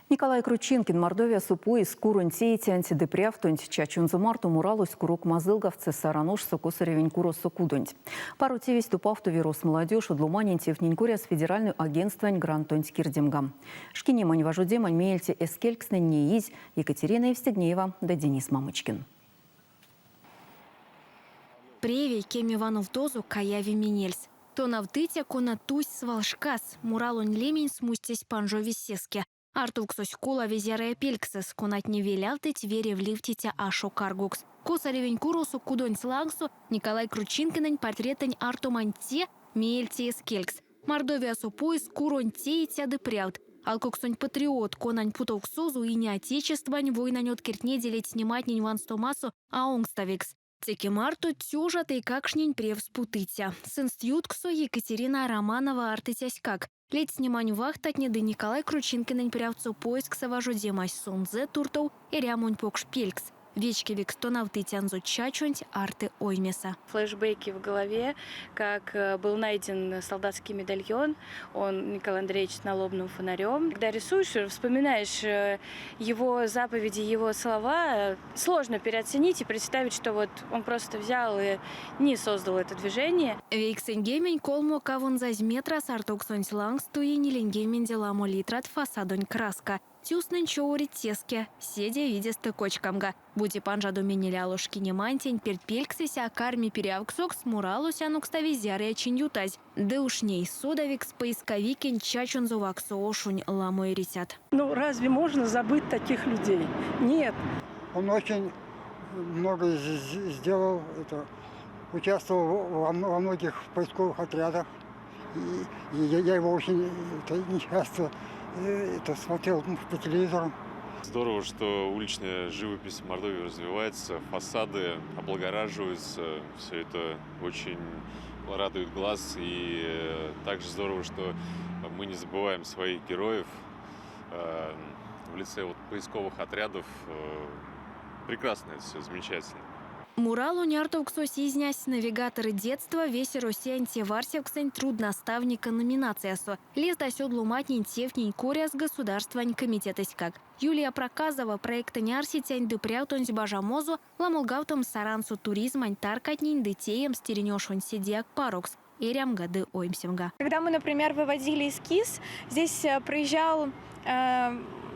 Николай Кручинкин Мордовиясо поиск куронь теицянть ды прявтонть чачонзо марто муралось курок мазылгавтсы Саран ошсо Косаревень куросо кудонть. Паро тевесь топавтови Росмолодежь од ломанень тевтнень коряс федеральной агентствань грантонть кирдемга. Шкинемань важодемань меельце эскелькстнэнь неизь Екатерина Евстигнеева ды Денис Мамочкин. Превей, кеме вановтозо каяви менельс. Тонавтыця, кона тусь свалшкас, муралонь лемень смустесь панжови сеске. Артовксось колави зярыя пельксэс, конатне велявтыть верев ливтиця ашо каргокс. Косаревень куросо кудонть лангсо Николай Кручинкинэнь портретэнь артоманть те меельце эскелькс. Мордовиясо поиск куронь теиця ды прявт. Алкуксонь патриот, конань путовксозо Ине Отечествань войнань откертнеде ледстнематнень ванстомасо а онкставикс. Теке марто тёжат эйкакштнень превс путыця. Сынст ютксо Екатерина Романова артыцяськак. Ледстнемань вахтатне ды Николай Кручинкинэнь прявтсо поисксэ важодемась сонзэ туртов эрямонь покш пелькс. Вечкевикс тонавтыцянзо чачонть арты оймесэ. Флешбеки в голове, как был найден солдатский медальон, он, Николай Андреевич, с налобным фонарем. Когда рисуешь, вспоминаешь его заповеди, его слова, сложно переоценить и представить, что вот он просто взял и не создал это движение. 93 кавонзазь метрас артовксонть лангс туи ниленьгеменде ламо литрат фасадонь краска. Тюстнэнь човорить сеске, седе видестэ кочкамга. Бути панжадо менель ало шкинемантень пертьпельксэсь а карми пирявксокс, муралось анокстави зярыя чинь ютазь. Ды уш ней содавикс поисковикенть чачонзо вакссо ошонь ламо эрицят. Ну, разве можно забыть таких людей? Нет. Он очень много сделал, это, участвовал во многих поисковых отрядах. И я его очень это, часто это, смотрел по телевизору. Здорово, что уличная живопись в Мордовии развивается, фасады облагораживаются, все это очень радует глаз. И также здорово, что мы не забываем своих героев в лице вот поисковых отрядов. Прекрасно это все, замечательно. Муралонь артовксось изнясь «Навигаторы детства» весероссиянь теварсевксэнь труд наставника номинациясо. Лездась од ломантнень тевтнень коряс государствань комитетэськак. Юлия Проказова проектэнь арсицянть ды прявтонть бажамозо ламолгавтомс Сарансо туризмань таркатнень ды теемс тиринь ошонть седеяк парокс эрямга ды оймсемга. Когда мы, например, выводили эскиз, здесь проезжал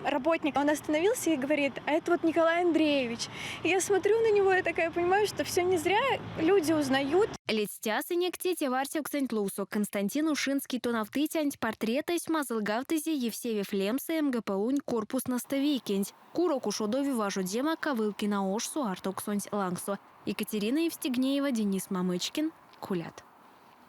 работник, он остановился и говорит, а это вот Николай Андреевич. И я смотрю на него и такая понимаю, что все не зря, люди узнают. Ледстясынек те теварсевксэнть лувсо Константин Ушинский тонавтыцянть портретэсь мазылгавтызе Евсевьев лемсэ МГПУ-нь корпустнэстэ вейкенть. Курок ушодови важодема Ковылкина ошсо артовксонть лангсо. Екатерина Евстигнеева, Денис Мамычкин. Кулят.